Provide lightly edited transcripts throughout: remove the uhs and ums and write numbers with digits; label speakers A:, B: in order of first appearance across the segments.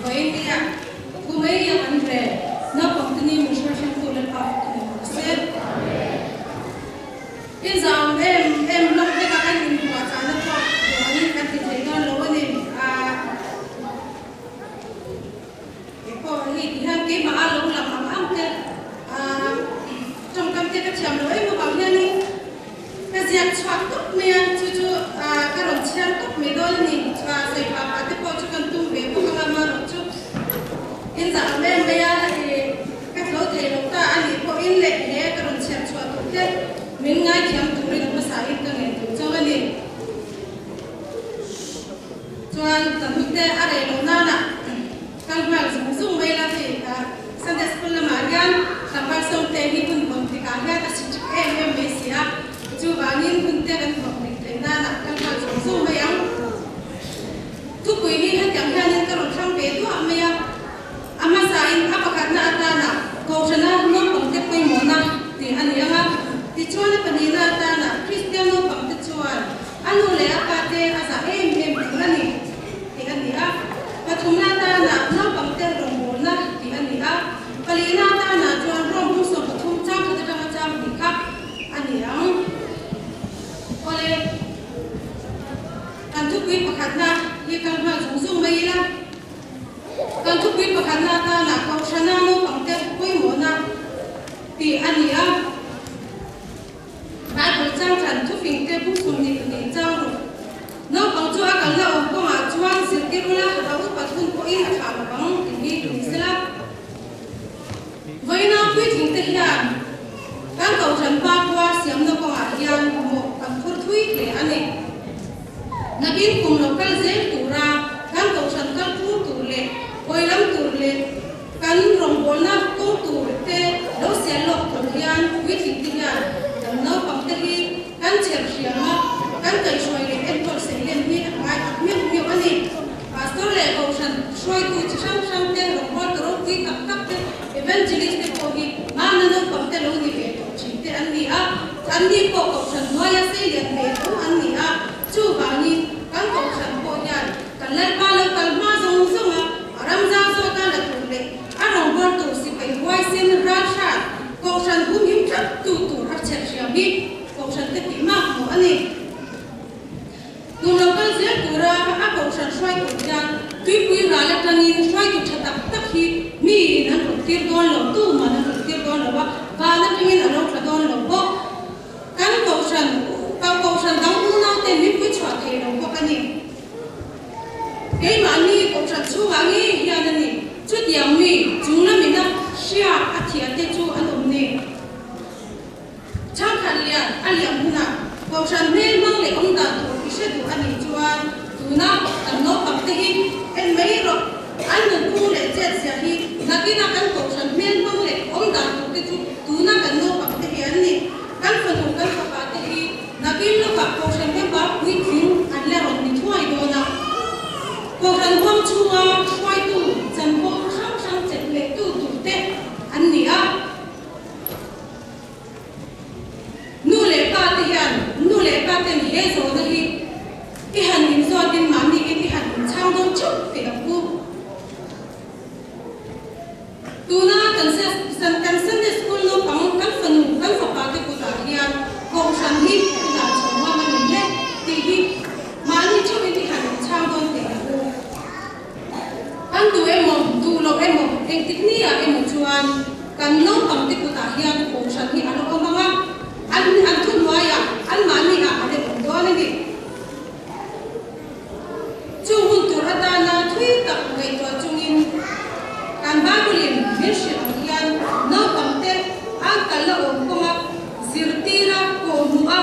A: Vawinia thu mai a kan rel naupangte ni min hruaihrentu Lalpa fak thei rawh se. Inzam em em hlawm veka kan inbuatsaihna pawh duangin kan ti thei dawn lo a ni. Kei pawh hei ti hian keimah a lo lang ang ang te tawngkam te ka thiam lo em avang hianin ka ziak chhuak tawp mai a, chu chu ka rawn chhiar tawp mai dawn a ni. Sawi pah pah te pawh chu kan tum ve bawk ang a, amaherawh chu inzah ang em mai a, ka tlo thei lo ta a nih pawhin leh he ka rawn chhiar chhuah tur te min ngaithiam turin hmasa in ka ngen tur chauh a ni. Chuan ka hnute a rei loh nana kal nghal zung zung mai la hei ka Sunday School lamah hian tlangval sawmte hi hun vawm tikah hian a si chik em em mai si a, chuvangin hunte kan vawm dik theih nana kal nghal zung zung mai ang. Thupui hi hetiang hianin ka rawn thlang ve duah mai a, a hmasain a pakhatna atana Kohhrana naupangte pawimawhna tih a ni ang a, tichuan a pahnihna atana Kristian naupangte chuan A nu leh a pa te a zah em em tur a ni tih a ni a, pathumna atana naupangte rawngbawlna tih a ni a, palihna atana chuan rawng hmung 13 chang khat atanga chang hnih kha a ni ang. Awle, kan thupui pakhatna hi kal nghal zung zung mai ila, kan thupui pakhatna atana Kohhrana naupangte pawimawhna tih a ni a. Bible chang thlan thufing te bu 22 chang rawh. Naupang chu a kalna awm kawngah chuan zirtir ula a upat hun pawhin a thlah lo ang tih hi ni sela. Vawiina puitling te hian kan kohhran pa khua siamna kawngah hian mawh kan phur thui hle a ni. Nakin kum lo kal zel tura kan kohhran kal phur tur leh hawi lam tur leh Kan rawngbawlna kawng tur te lo sial lawk tur hian puitling te hian kan naupang te hi kan chher hriam a, kan kaihhruai leh enkawl seilen hi a ngai tak meuh meuh a ni. Pastor leh Kohhran hruaitu chi hrang hrang te, rawngbawltu ropui tak tak te, Evangelist te pawh hi mahna naupang te lo ni ve tawh thin te an ni a, an ni pawh Kohhran hnuaia seilian ve tho an ni a, chuvangin kan Kohhran pawh hian Kan Lalpa lo kal hma zawng zawng a, a ram zau zawta la tur leh a rawngbawr tur sipai huaisen ral hrat Kohhran humhim tlat tu tur a chher hriam hi Kohhran te tih mak maw a ni. Kum lo kal zel tura a Kohhran hruai tur hian tuipui ral atangin hruaitu tha tak tak hi miin an rawn tir dawn lo, tuman an rawn tir dawn lo a, van atangin a lo tla dawn lo bawk. Kan Kohhran, Kohhran dang unaute mipui chhuah thei lo bawk a ni. Keimahni Kohhran chhungah ngei hian a ni. Chutiang mi chung lamina hria a thiante chu an awm ni. Chhangkhat lian a liam hunah Kohhran hmel hmang leh awm dan tur i hre duh a nih chuan tuna kan naupangte hi en mai rawh. An nunphung leh chetziah hi nakina kan Kohhran hmel hmang leh awm dan tur te chu tuna kan naupangte hi an ni. Kan fanu kan fapa te hi nakin lawkah Kohhran member puitling an la rawn ni thuai dawn a. Kohhran huam chhunga hruaitu chanvo hrang hrang chet leh tu tur te an ni a. Nu leh pa te hian nu leh pa ten he zawhna hi i han inzawtin mahni in i han inchhang dawn theuh teh ang u. Tuna kan kan Sunday School naupang kan fanu kan fapa te kutah hian Kohhran hi i hlan chho ngam a ni hle tih hi mahni theuhin i han inchhang dawn teh ang u. Kan duh emaw duh loh emaw engtik ni ah emaw chuan kan naupang te kutah hian Kohhran hi a la awm ang a, an an thuhnuaiah anmahni ah a la awm dawn a ni. Chu hun tur atana thui tak ngaihtuah chungin kan Bible-in min hrilh ang hian naupangte an kal la awm kawnga zirtira kawhhmuh a,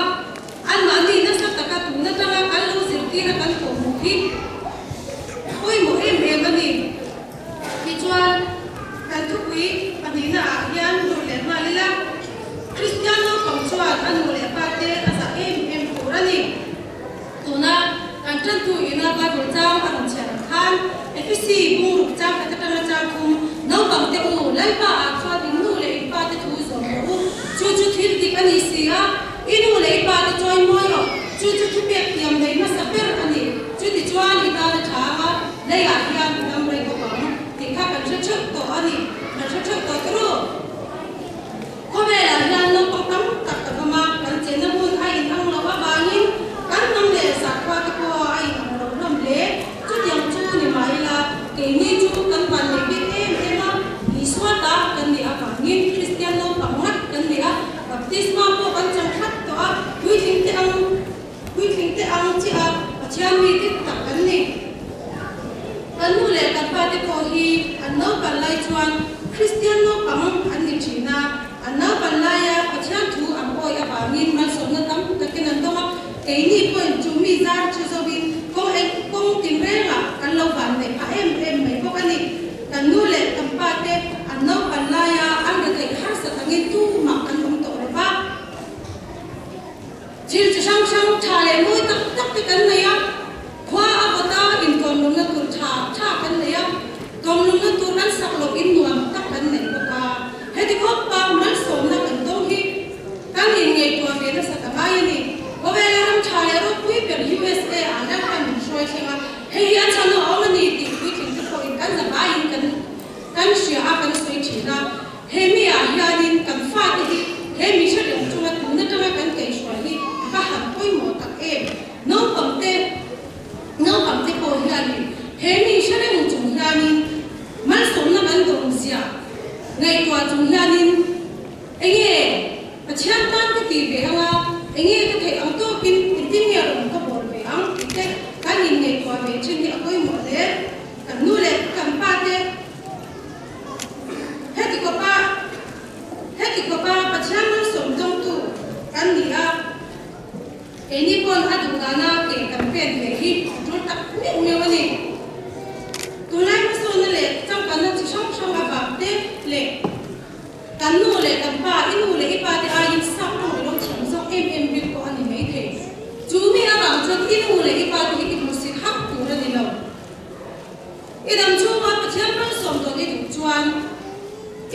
A: anmahni nasa taka tun atanga kan lo zirtira kan kawhhmuh hi pawimawh em em a ni. Tichuan, kan thupui pahnihna ah hian lut leh nghal ila, Kristian naupang chuan a nu leh pa te a zah em em tur a ni. Tuna kan tantu ina Bible chang a rawn chhiar ang khan, Efesi bung ruk chang khat atanga chang thum, Naupang te u, Lalpa ah chuan in nu leh in pa te thu zawm rawh u, chu chu thil dik a ni si a, i nu leh i pa te chawi mawi rawh, chu chu thupek thiam nei hmasa ber a ni, chutichuan i tan a tha ang a, leiah hian i dam rei bawk ang. ni. Kan nu leh kan pa te pawh hi an naupan lai chuan Kristian naupang an ni thin a, an naupan laia Pathian thu an awi avangin malsawmna tam takin an dawng a, keini pawhin chu mi zar che zovin kawng eng kawng tinrengah kan lo van neih phah em em mai bawk a ni. Kan nu leh kan pa te an naupan laia an retheih harsat angin tumah kan awm tawh lo va. Thil chi hrang hrang tha leh mawi tak tak te kan nei a, khua a vawt a, intuamlumna tur tha tha kan nei a, tuamlumna tur kan sak loh in nuam tak kan nei bawk a. Heti khawp pa malsawmna kan tawng hi kan inngaihtuah ve nasa ta ngai a ni. Khawvela ram tha leh ropui ber USA ah Lalpa min hruai thleng a, hei hi a chhan a awm a ni tih puitling te pawhin kan zavaiin kan kan hria a, kan sawi thin a. He mi ah hianin kan fate hi he mi hre reng chunga tun atanga kan keihruai hi a va han pawimawh tak em? Naupangte naupangte pawh hianin he mi hre reng chung hianin malsawmna kan dawng zia ngaihtuah chung hianin enge Pathian tan ka tih ve anga enge ka theih ang tawkin engtin nge rawn ka bawl ve ang tih te kan inngaihtuah ve thin hi a pawimawh hle. Kan nu leh kan pa te Heti khawpa heti khawpa Pathian malsawm dawngtu kan ni a, keini pawn a duh dana ke kan pen ve hi a tul tak meuh meuh a ni. Tunlai hmasawnna leh changkanna chi hrang hrang avang te leh kan nu leh kan pa, i nu leh i pa te aiin sap rawng i lo thiam zawk em em bik pawh a ni maithei. Chu mi avang chuan i nu leh i pa te hi i hmusit hak tur a ni lo. I dam chhunga Pathian malsawm dawn i duh chuan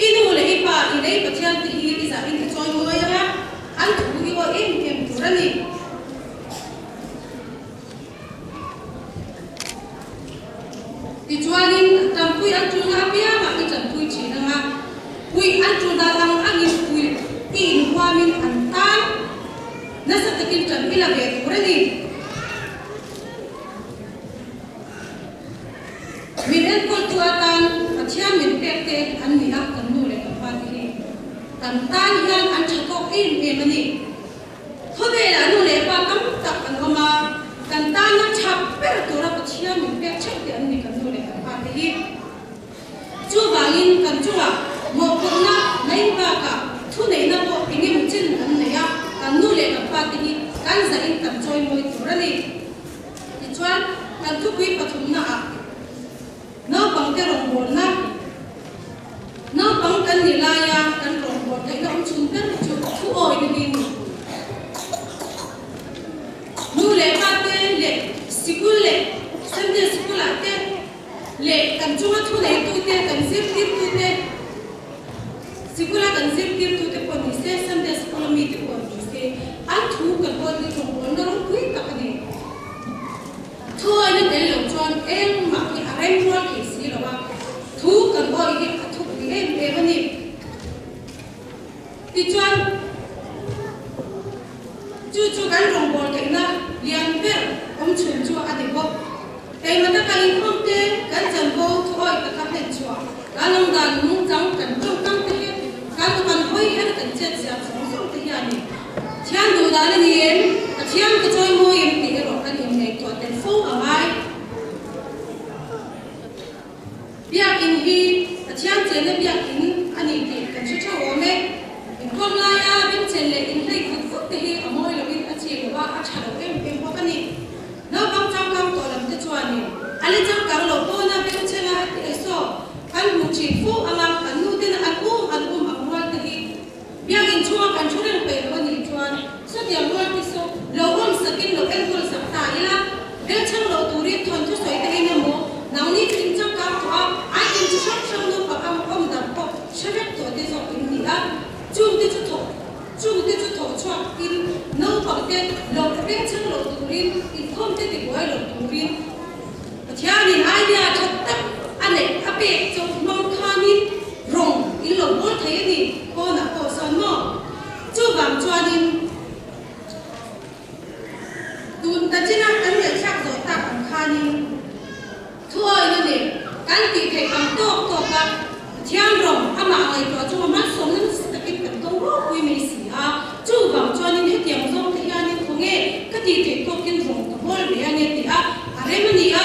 A: i nu leh i pa, i lei Pathian te hi i zahin i chawi mawi ang a, an thu i awi em em tur a ni. Tichuanin tanpui an tulna apiangah i tanpui thin ang a, puih an tul dan ang angin puih i inhuamin an tan nasa takin tan i la ve tur a ni. Min enkawltu atan Pathian min pek te an ni a, kan nu leh kan pa te hi kan tan hian an tha tawk em em a ni. Khawvelah nu leh pa tam tak an awm a, kan tana tha ber tura Pathian min pek theuh te an ni kan nu leh kan pa te hi. Chuvangin kan chungah mawhphurhna mai bakah thuneihna pawh eng emaw chin an nei a, kan nu leh kan pa te hi kan zahin kan chawimawi tur a ni. Tichuan, kan thupui pathumnaah naupangte rawngbawlna, naupang kan ni laia kan rawngbâwl theihna awm chhun ber chu thu awina hi ni. Nu leh pa te leh sikul leh Sunday sikulah te leh kan chunga thuneitute, kan zirtirtute, Sikula kan zirtirtute pawh ni se, Sunday School-a mite pawh ni se, an thu kan awi hi rawngbawlna ropui tak a ni. Thu awina tel lo chuan engmah hi a rem rual thei si lo a, thu kan awi hi a thupui em em a ni. Tichuan, chu chu kan rawngbâwl theihna lian ber awm chhun chu a ni bawk. Keimah taka inkhawm te, kan chanvo thuawi taka hlen chhuah, kan awmdan nungchang kan tawngkam te hi kan kan hawi her kan chet ziah zawng zawng te hian in thiam duh dan a ni em, a thiam ka chawi mawi em tih erawh kan inngaihtuah tel fo a ngai. Biakinn hi Pathian chenna biakinn a ni tih kan hre theuh awm e. Inkhawm laia bengchhen leh inhlei vut vut te hi a mawi loin a chi lo a, a tha lo em em bawk a ni. Naupang changkang tawh lam te chuanin a la changkang lo pawna bengchhenga a ti e saw kan hmuh thin fo anga kan nu tena an um an um ang rual te hi biakinn chhunga kan thu reng peih lo a nih chuan sawtiang rual te saw lo awm sakin lo enkawl sak ta ila. Belchhang lo turin thawnthu sawi te in emaw, nangni chu in changkang tawh a, item chi hrang hrang naupang ang awm dang pawh hre vek tawh te zawk in ni a, chungte chu thawh chungte chu thawh chhuak in naupang te lo belchhang lo turin inkhawm te tibuai lo turin Pathianin idea tha tak a neih a pek chu hmang khanin rawng in lo bawl thei a ni, pawnah pawh sawn maw? Chuvang chuanin. Tun ta china kan ngaihthlak zawh tak ang khanin thuawina nen kan tih theih ang tawk tawk a, Pathian rawng amah ngaihtuah chunga malsawmna nasa takin kan tawng ropui mai si a, chuvang chuanin hetiang zawng te hianin khawnge ka tih theih tawkin rawng ka bawl ve ange tih a a rem a ni a.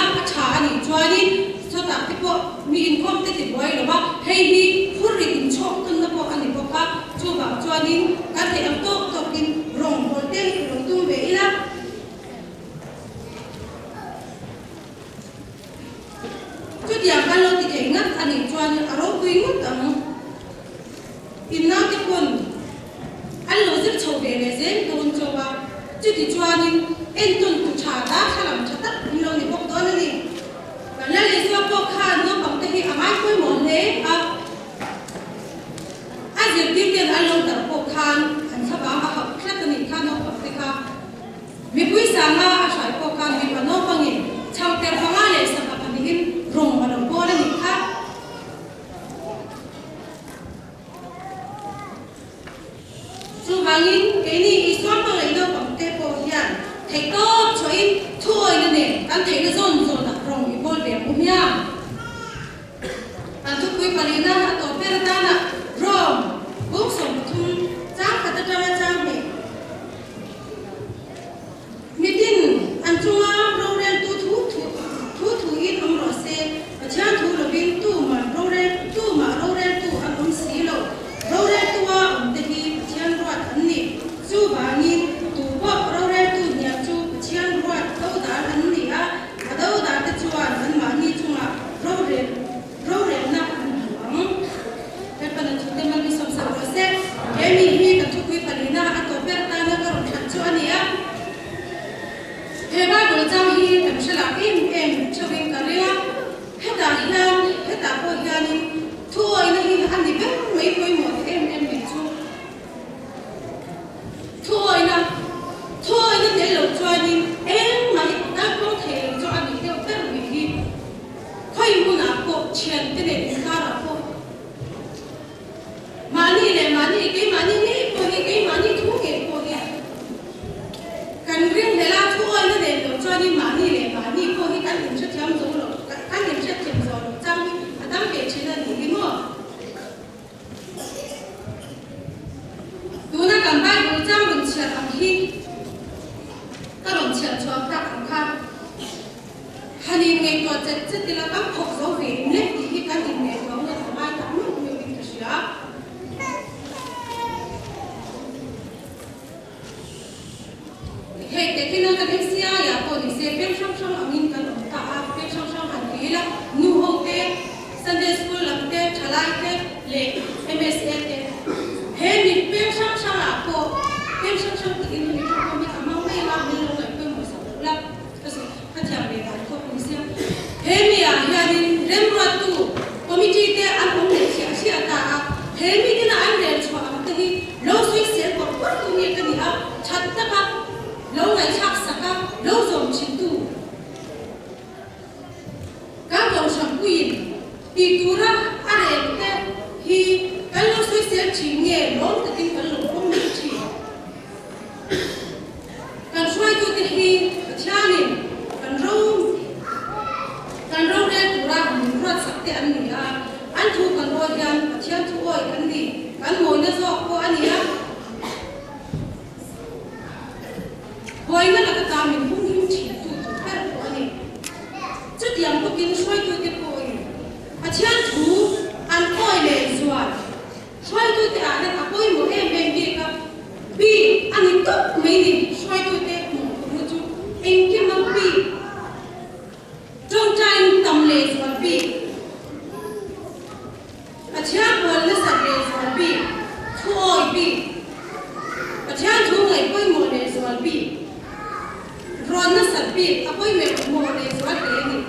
A: chuanin chawtah te pawh mi inkhawm te ti buai lo a, hei hi phurrit inchhawk tawnna pawh a ni bawk a, chuvang chuanin kan theih ang tawk tawkin rawngbawl te i lo tum ve ila. Chutiang kan lo ti thei ngat a nih chuanin a ropui ngawt ang. In naute pawn an lo zir chho ve leh zel dawn chauh a, chuti chuanin entawn tu tha darthlalang tha tak in lo ni bawk dawn a ni. Kan la Isua pawh khan naupangte hi a ngai pawimawh hle a, a zirtirten an lo darh pawh khan an thlavang a hauh tlat a nih kha naupangte kha. Mipui sanga a hrai pawh khan mipa naupangin chhangter panga leh sangha pahnihin rawng a lo bawl a nih kha. Chuvangin, keini Isua hmangaih naupangte pawh hian theihtawp chhuahin thuawina nen kan theihna zawn zawnah rawng i bawl ve ang u hmiang. Kan thupui palina a tawp ber atana Rome bung 13 chang khat atanga chang hnih. Mitin an chunga roreltu thu thu thu thuin awm rawh se, Pathian thu lovin tumah rorel tumah roreltu an awm si lo. Roreltua awmte hi Pathian ruat an ni. Chuvangin tu pawh roreltu hniam chu Pathian ruat dodal an ni a, a dodalte chuan anmahni chungah rorel rorelna an hmu ang. Lalpan a thute mal mi sawmsak rawh se. He mi hi kan thupui palina a tawp ber tana ka rawn thlan chu a ni a. He Bible chang hi kan hre lah em em theuhin ka ring a. Hetah hian, hetah pawh hianin thuawihna hi a ni ber mai pawimawh ta em em mai chu. Thuawihna, thuawihna tel lo chuanin engmah hi kalpawng thei lo chu a nih deuh ber mai hi. Khawi hmunah pawh thiante leh inkarah pawh mahni leh mahni, keimahni ngei pawh hi, keimahni thu ngei pawh hi kan ringhlel a, thu awihna nen lo chuanin mahni leh mahni pawh hi kan inhrethiam zo lo, kan inhrethiam zawh loh chang hi a tam ve thin a nih hi maw? Tuna kan Bible chang rawn chhiar ang hi ka rawn chhiar chhuak tak ang kha. Han inngaihtuah chet chet ila kan thawk zo ve em lek tih hi kan inngaihtuah ngawt a ngai tak meuh meuhin ka hria. Hei tehkina kan MCI-ah pawh ni se peng hrang hrang angin kan awm ta a, peng hrang hrang han ti ila nu ho te, Sunday School lam te, thalai te leh MSA te. He mi peng hrang hrangah pawh peng hrang hrang tiin hemi thawkawm hi ka hmang mai anga min lo ngaihpawimawh sak loh la. Ka sawi ka thiam ve dan khawp ni sia. He mi ah hianin remruattu committee te an awm leh hriah hriah ta a, he mi tena an rel chhuah ang te hi lo sawi sel bawrh bawrh tu nge ka ni a, that taka lo ngaihthlak sak a, lo zawm thin tu. Kan kohhran puiin tih tura a rel te hi kan lo sawi sel thin nge lawm takin kan lo pawm mai thin. Kan hruaitute hi Pathianin kan ro kan rorel tura min ruatsak te an ni a, an thu kan awi hian Pathian thu awi kan ni, kan mawina zawk pawh a ni a. Buaina laka ta min humhim thintu tur ber pawh a ni. Chutiang bawkin hruaitute pawhin Pathian thu an awi leh zual. Hruaitute ah hian a pawimawh em em bik a, bik a ni tawp mai ni. Hruaitute hmuh phurna chu engkim a bik, tawngtain tam leh zual bik, Pathian puan nasat leh zual bik, thuawi bik, Pathian thu ngaih pawimawh leh zual bik, rawn nasat bik a pawimawh leh zual hle a ni.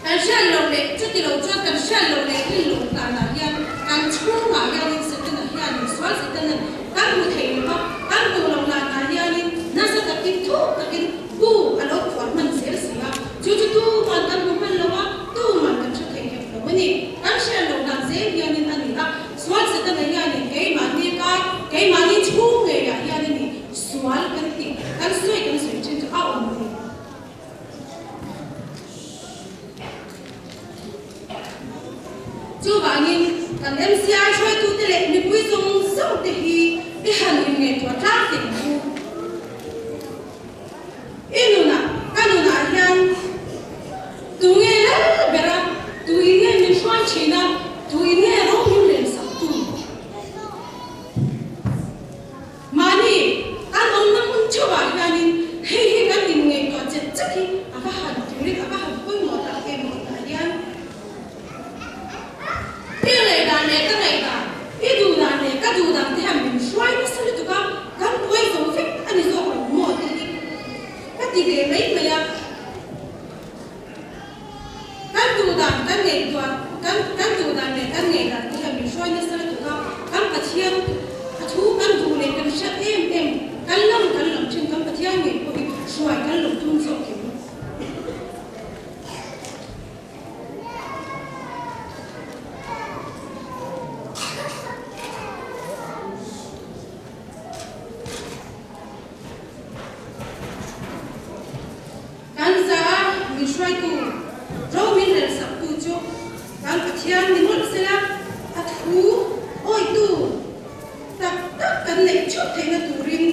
A: Kan hriat loh leh chuti lo chuan kan hriat loh leh rin loh danah hian kan chhungah hianin Setana hianin sual Setana'n kan hmu thei lo va, kan hmuh loh danah hianin nasa takin thuk takin bu a lo khuar hman zel si a, chu chu tuman kan hmu hman lo a, tuman kan hre thei hek lo a ni. Kan hriat loh dan zel hianin a ni a, sual Setana hianin keimahni kar, keimahni chhung ngeiah hianin sual kan tih, kan sawi kan sawi thin chu a awm ni. Chuvangin, kan MCI hruaitute leh mipui zawng zawng te hi i han inngaihtuah tlang teh ang u. I nunah, ka nunah hian. turin a va han pawimawh tak em tihah hian I ngaihdan leh ka ngaihdan, i duhdan leh ka duhdan te hian min hruai nasa lutuk a, kan buai zo vek a ni zawk lo maw tih hi ka ti ve mai mai a. Kan duhdan kan ngaihtuah kan kan duhdan leh kan ngaihdan te hian min hruai nasa lutuk a, kan Pathian a thu kan duh leh kan hriat em em, kan lam kan lam thin kan Pathian ngei pawh hi hruai kan lo tum zawk em? Kan za a min hruaitu ro min relsaktu chu kan Pathian ni mawlh sela, a thu awitu tak tak kan neih theuh theihna turin.